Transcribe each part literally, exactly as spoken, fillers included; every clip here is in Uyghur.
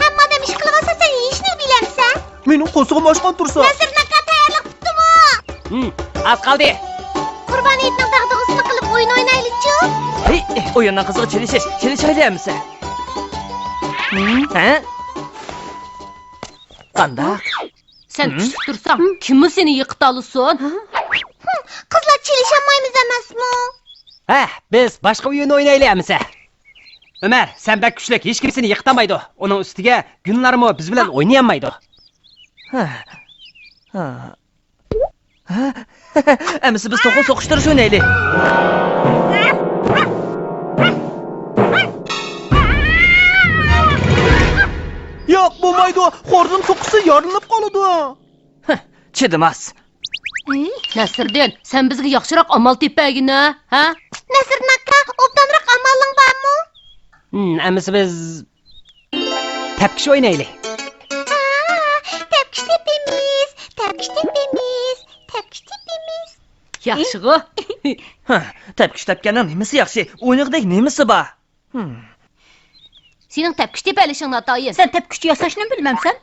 ھەممە ئادەم ئىش قىلىۋاتسا، سەن ھېچنېمە بىلەمسەن؟ مېنىڭ قورسىقىم ئاچقان تۇرسا. نەسىردىن ئاكا، تەييارلىق پۈتتىمۇ؟ ھىم، ئاز قالدى. قۇربان ھېيتنىڭ داغدۇغىسىنى قىلىپ ئويۇن ئوينايلىچۇ؟ ھېي، ئويۇننىڭ قىزىقى چېلىشىش، چېلىشايلى ئەمىسە. ھە؟ قانداق؟ سەن كۈچلۈك تۇرساڭ، كىممۇ سېنى يىقىتالىسۇن؟ قىزلار چېلىشالمايمىز ئەمەسمۇ؟ ھە، بىز باشقا ئويۇن ئوينايلى ئەمىسە. ئۆمەر، سەن بەك كۈچلۈك، ھېچكىم سېنى يىقىتالمايدۇ. ئۇنىڭ ئۈستىگە گۈلنارمۇ بىز بىلەن ئوينىيالمايدۇ. ھە. ھە. ھە؟ ئەمىسە بىز توخۇ سوقۇشتۇرۇش ئوينايلى. ياق، بولمايدۇ. خورزۇم توخۇسى يارىلىنىپ قالىدۇ. ھە، چىدىماس. نەسىردىن، سەن بىزگە ياخشىراق ئامال تېپىپ بەرگىنە، ھە؟ نەسىردىن ئاكا، ئوبدانراق ئامالىڭ بارمۇ؟ ھىم، ئەمىسە بىز تەپكۈچ ئوينايلى. ھا، تەپكۈچ تېپىمىز، تەپكۈچ تېپىمىز، تەپكۈچ تېپىمىز. ياخشىغۇ. ھە، تەپكۈچ تەپكەننىڭ نېمىسى ياخشى؟ ئوينىغۇدەك نېمىسى بار؟ ھىم. سېنىڭ تەپكۈچ تېپەلىشىڭ ناتايىن. سەن تەپكۈچ ياساشنىمۇ بىلمەمسەن؟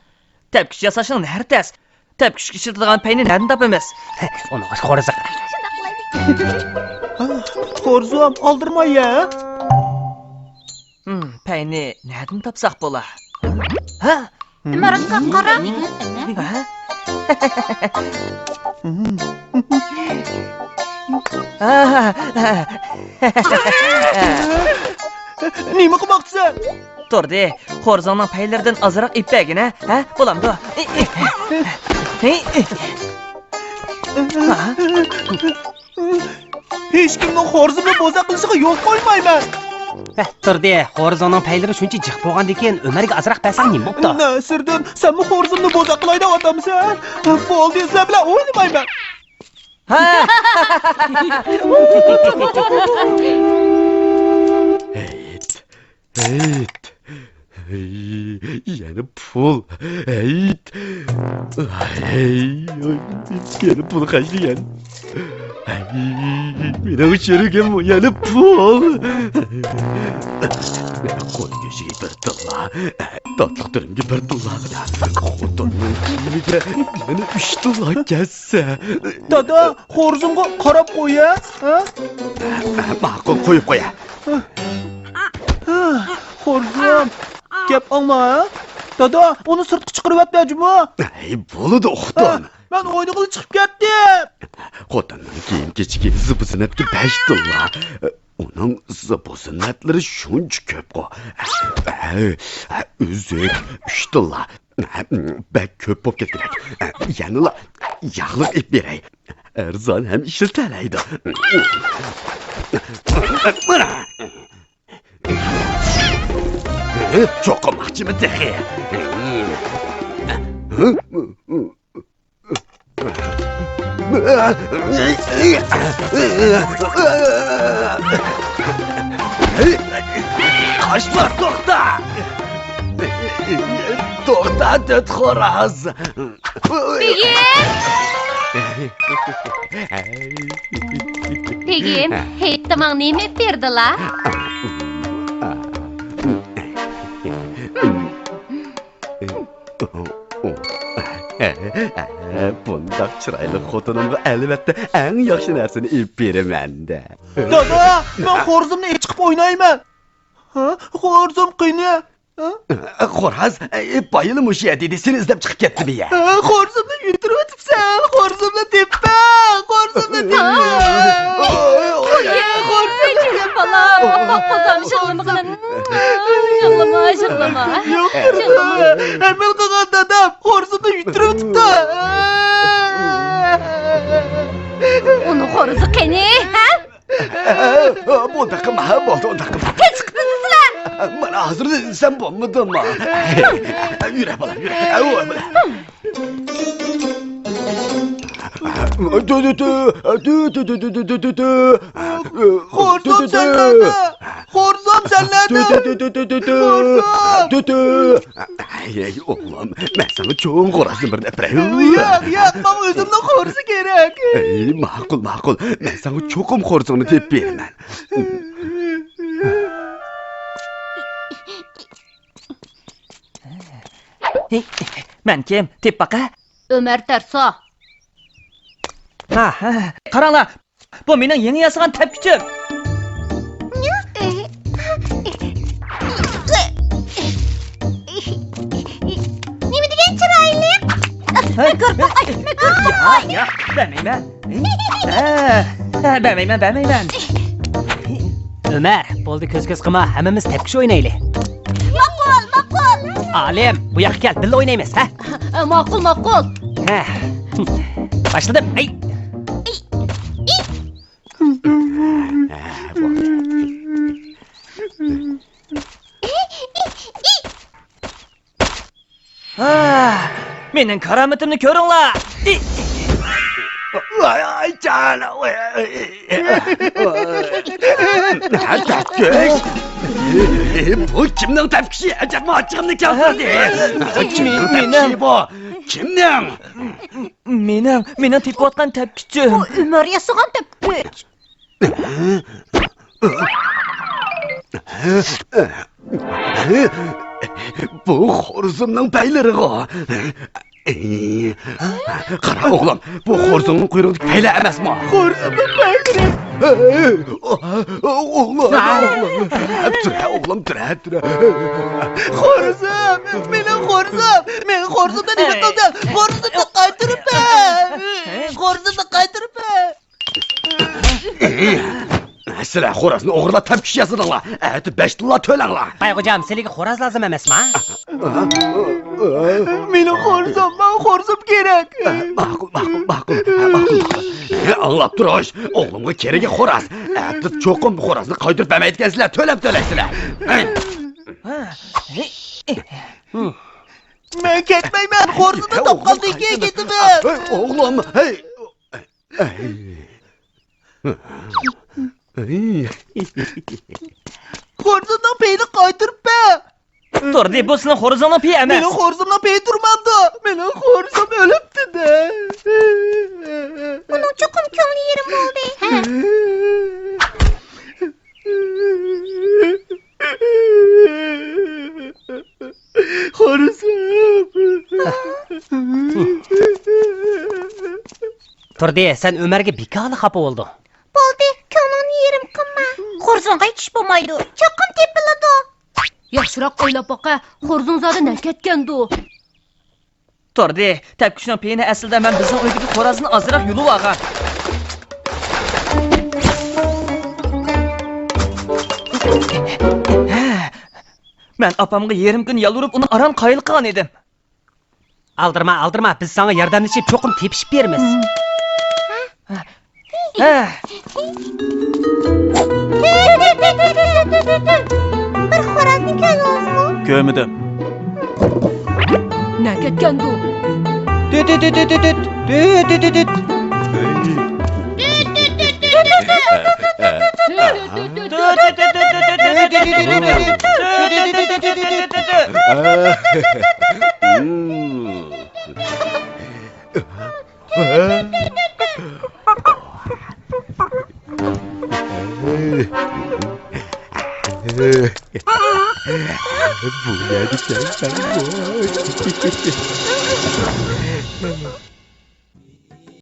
تەپكۈچ ياساشنىڭ نەرى تەس؟ تەپكۈچكە ئىشلىتىدىغان پەينى نەدىن تاپىمىز؟ ئۇنىڭغا خورزۇق. ھا، خورزۇم، ئالدىرىماي يە. ھىم، پەينى نەدىن تاپساق بولا؟ ھە؟ ئىمارەتكە قارا. ھە؟ نېمە قىلماقچىسەن؟ تۇردى، خورزۇڭنىڭ پەيلىرىدىن ئازراق ئېلىپ بەرگىنە، ھە؟ بولامدۇ؟ ھېچكىمنىڭ خورزۇمنى بوزەك قىلىشىغا يول قويمايمەن. ھە، تۇردى، خورزۇڭنىڭ پەيلىرى شۇنچە جىق بولغاندىكىن، ئۆمەرگە ئازراق بەرسەڭ نېمە بوپتۇ؟ نەسىردىن، سەنمۇ خورزۇمنى بوزەك قىلاي دەۋاتامسەن؟ بولدى، سىلەر بىلەن ئوينىمايمەن. ھە؟ ھېيت. ھېيت. ھېي، يەنە پۇل. ھېيت. ھەي، يەنە پۇل خەجلىگەن. ھەي، مېنىڭ چېرىكىم يەنە پۇل. قوي گۆشىگە بىر تىللا، تاتلىق دۈرۈمگە بىر تىللا، خوتۇننىڭ كىيىمىگە يەنە ئۈچ تىللا كەتسە. دادا، خورزۇمغا قاراپ قوي، ھە؟ ماقۇل، قويۇپ قويە. خورزۇم، گەپ ئاڭلا، ھە؟ دادا، ئۇنى سىرتقا چىقىرىۋەتمە جۇمۇ. ھەي، بولىدۇ، خوتۇن. مەن ئوينىغىلى چىقىپ كەتتىم. خوتۇننىڭ كىيىم-كېچىكى زىبۇ-زىننەتكە بەش تىللا. ئۇنىڭ زىبۇ-زىننەتلىرى شۇنچە كۆپقۇ. ئۈزۈك، ئۈچ تىللا. بەك كۆپ بولۇپ كەتكۈدەك. يەنىلا ياغلىق ئېلىپ بېرەي. ئەرزان ھەم ئىشلىتەلەيدۇ. چوقۇم ئاچىمەن تېخى. قاشلار، توختا! توختا، تۆت خوراز! بېگىم! بېگىم، ھېيتتا ماڭا نېمە ئېلىپ بەردىلا؟ بۇنداق چىرايلىق خوتۇنۇمغا ئەلۋەتتە ئەڭ ياخشى نەرسىنى ئېلىپ بېرىمەن-دە. دادا، مەن خورزۇمنى ئېچىقىپ ئوينايمەن. ھە؟ خورزۇم قېنى؟ ھە؟ خوراز، بايىلا مۇشۇ يەردە ئىدى، سېنى ئىزدەپ چىقىپ كەتتىم يە. ھە، خورزۇمنى يۈتۈرۈۋېتىپسەن، خورزۇمنى تېپىپ بەر، خورزۇمنى تېپىپ بەر. ئوي، ئوي، ئوي. ئوي، خورزۇم. بالام، قوزام، يىغلىمىغىن. يىغلىما، يىغلىما. يوق، يىغلىما. ھەممىنى قىلغان دادام خورزۇمنى يۈتۈرۈۋېتىپتۇ. ئۇنىڭ خورزۇ قېنى، ھە؟ بۇنداق قىلما، بولدى، ئۇنداق قىلما. تىز چىقىپ سىلەر. مانا ھازىر دېسەم بولمىدىمۇ؟ يۈرە، بالام، يۈرە. ئەۋە، بالام. خورزۇم سەنلەردە! خورزۇم سەنلەردە! خورزۇم! ئەي، ئەي، ئوغلۇم، مەن ساڭا چوڭ خورازدىن بىرنى ئەپىرەي. ياق، ياق، ماڭا ئۆزۈمنىڭ خورزى كېرەك. ئەي، ماقۇل، ماقۇل. مەن ساڭا چوقۇم خورزۇڭنى تېپىپ بېرىمەن. مەن كىم؟ تېپىپ باقە. ئۆمەر تەرسا. ھا، ھا، قاراڭلار، بۇ مېنىڭ يېڭى ياسىغان تەپكۈچۈم. نېمە دېگەن چىرايلىق. مەكرۇ، ئاي، مەكرۇ. ياق، ياق، بەرمەيمەن. ھە، ھە، بەرمەيمەن، بەرمەيمەن. ئۆمەر، بولدى، كۆز-كۆز قىلما، ھەممىمىز تەپكۈچ ئوينايلى. ماقۇل، ماقۇل. ئالىم، بۇ ياققا كەل، بىللە ئوينايمىز، ھە؟ ماقۇل، ماقۇل. ھە. باشلىدىم. ئەي. ھا، مېنىڭ كارامىتىمنى كۆرۈڭلار! ۋاي، جان! بۇ كىمنىڭ تەپكۈچى؟ ئەجەبمۇ ئاچچىقىمنى كەلتۈردى! كىمنىڭ تەپكۈچى بۇ؟ كىمنىڭ؟ مېنىڭ، مېنىڭ تېپىۋاتقان تەپكۈچۈم. بۇ ئۆمەر ياسىغان تەپكۈچ. بۇ خورزۇننىڭ پەيلىرىغۇ. قارا ئوغلۇم، بۇ خورزۇننىڭ قۇيرۇقىدىكى پەيلىرى ئەمەسمۇ؟ خورزۇننىڭ پەيلىرى. ئوغلۇم، ئوغلۇم. تۇرە، ئوغلۇم، تۇرە، تۇرە. خورزۇم، مېنىڭ خورزۇم. مېنىڭ خورزۇمنى نېمە قىلدىڭ؟ خورزۇمنى قايتۇرۇپ بەر. خورزۇمنى قايتۇرۇپ بەر. سىلەر خورازنى ئوغرىلاپ تەپكۈچ ياسىدىڭلار. ئەتە بەش تىللا تۆلەڭلار. بايغوجام، سىلىگە خوراز لازىم ئەمەسما؟ مېنىڭ خورزۇم، ماڭا خورزۇم كېرەك. ماقۇل، ماقۇل، ماقۇل، ماقۇل، ماقۇل. ئاڭلاپ تۇر، خوش. ئوغلۇمغا كېرىكى خوراز. ئەتە چوقۇم خورازنى قايتۇرۇپ بەرمەيدىكەنسىلەر، تۆلەپ تۆلەيسىلەر. مەن كەتمەيمەن، خورزۇمنى تاپقاندىن كېيىن كېتىمەن. ئوغلۇم، ھەي. خورزۇمنىڭ پېيىنى قايتۇرۇپ بەر. تۇردى، بۇ سېنىڭ خورزۇڭنىڭ پېيى ئەمەس. مېنىڭ خورزۇمنىڭ پېيى تۇرمامدۇ؟ مېنىڭ خورزۇم ئۆلۈپتۇ-دە. ئۇنىڭ چوقۇم كۆڭلى يېرىم بولدى. ھە. خورزۇم. تۇردى، سەن ئۆمەرگە بىكارلا خاپا بولدۇڭ. بولدى، كۆڭلۈڭنى يېرىم قىلما. خورزۇڭغا ئېيتىش بولمايدۇ. چوقۇم تېپىلىدۇ. ياخشىراق ئويلاپ باقە، خورزۇڭ زادى نەگە كەتكەندۇ؟ تۇردى، تەپكۈچنىڭ پېيىنى ئەسلىدە مەن بىزنىڭ ئۆيدىكى خورازدىن ئازراق يۇلۇۋالغان. مەن ئاپامغا يېرىم كۈن يالۋۇرۇپ، ئۇنى ئاران قايىل قىلغان ئىدىم. ئالدىرىما، ئالدىرىما، بىز ساڭا ياردەملىشىپ چوقۇم تېپىشىپ بېرىمىز. ھە. بىر خورازنى كۆردىڭىزمۇ؟ كۆرمىدىم. نەگە كەتكەندۇ؟ تۈت، تۈت، تۈت. بۇ نەدىكەن؟